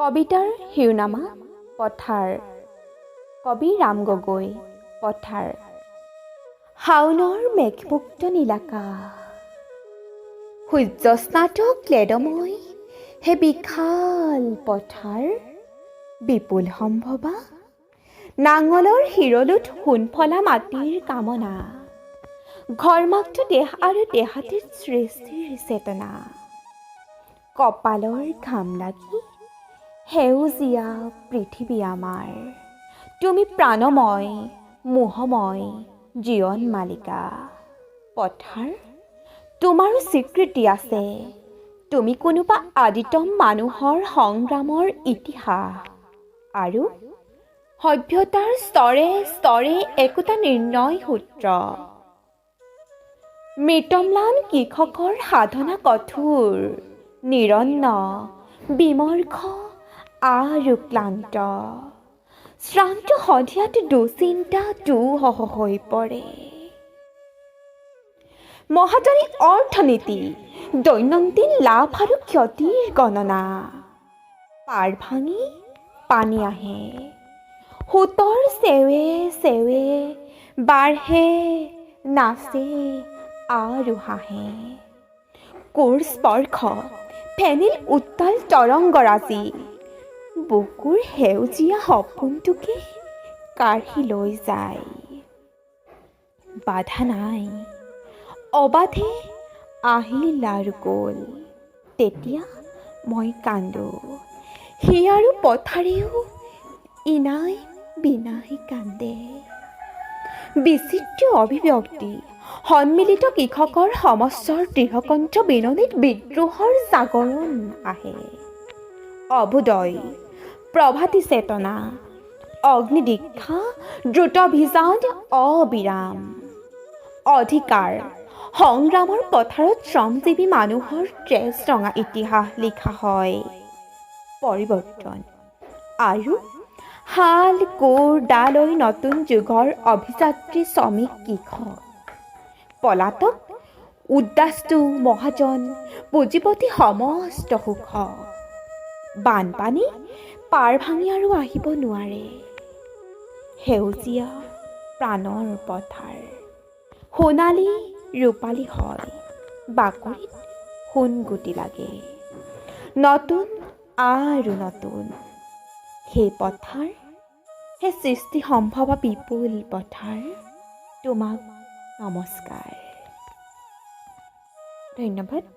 কবিতাৰ শিৰোনামা পথাৰ। কবি ৰাম গগৈ। পথাৰ। শাওনৰ মেঘমুক্ত নীলাকাশ, সূৰ্যস্নাত ক্লেদময় হে বিশাল পথাৰ, বিপুল সম্ভৱা নাঙলৰ শিৰলুত সোণফলা মাটিৰ কামনা, ঘৰ্মাক্ত দেহ আৰু দেহাটিত সৃষ্টিৰ চেতনা, কপালৰ ঘাম লাগি সেউজীয়া পৃথিৱী আমাৰ, তুমি প্ৰাণময়, মোহময় জীৱন মালিকা। পথাৰ, তোমাৰো স্বীকৃতি আছে। তুমি কোনোবা আদিতম মানুহৰ সংগ্ৰামৰ ইতিহাস আৰু সভ্যতাৰ স্তৰে স্তৰে একোটা নিৰ্ণয় সূত্ৰ। মৃতম্লান কৃষকৰ সাধনা কঠোৰ, নিৰন্ন, বিমৰ্ষ আৰু ক্লান্ত। শ্ৰান্ত সন্ধিয়াত দুচিন্তা দুঃসহ হৈ পৰে। মহাজনী অৰ্থনীতি, দৈনন্দিন লাভ আৰু ক্ষতিৰ গণনা। পাৰ ভাঙি পানী আহে, সোঁতৰ চেৱে চেৱে বাঢ়ে, নাচে আৰু হাঁহে। কোৰ স্পৰ্শ, ফেনিল উত্তাল তৰংগৰাজি বুকুৰ সেউজীয়া সপোনটোকে কাঢ়ি লৈ যায়। বাধা নাই, অবাধে আহিল আৰু গ'ল। তেতিয়া মই কান্দো, সি আৰু পথাৰেও ইনাই বিনাই কান্দে। বিচিত্ৰ অভিব্যক্তি, সন্মিলিত কৃষকৰ সমস্বৰ দৃঢ়কণ্ঠ বিননিত বিদ্ৰোহৰ জাগৰণ আহে। অভ্যুদয়, প্ৰভাতী চেতনা, অগ্নিদীক্ষা, দ্ৰুতাভিযান, অবিৰাম অধিকাৰ সংগ্ৰামৰ পথাৰত শ্ৰমজীৱী মানুহৰ তেজ ৰঙা ইতিহাস লিখা হয়। পৰিৱৰ্তন আৰু হাল কোৰ দা লৈ নতুন যুগৰ অভিযাত্ৰী শ্ৰমিক কৃষক, পলাতক উদ্বাস্তু মহাজন পুঁজিপতি সমস্ত শোষক। বানপানী পাৰ ভাঙি আৰু আহিব নোৱাৰে। সেউজীয়া প্ৰাণৰ পথাৰ সোণালী ৰূপালী হয়, বাকৰিত সোণগুটি লাগে। নতুন আৰু নতুন সেই পথাৰ, সেই সৃষ্টি সম্ভৱ বিপুল পথাৰ, তোমাক নমস্কাৰ। ধন্যবাদ।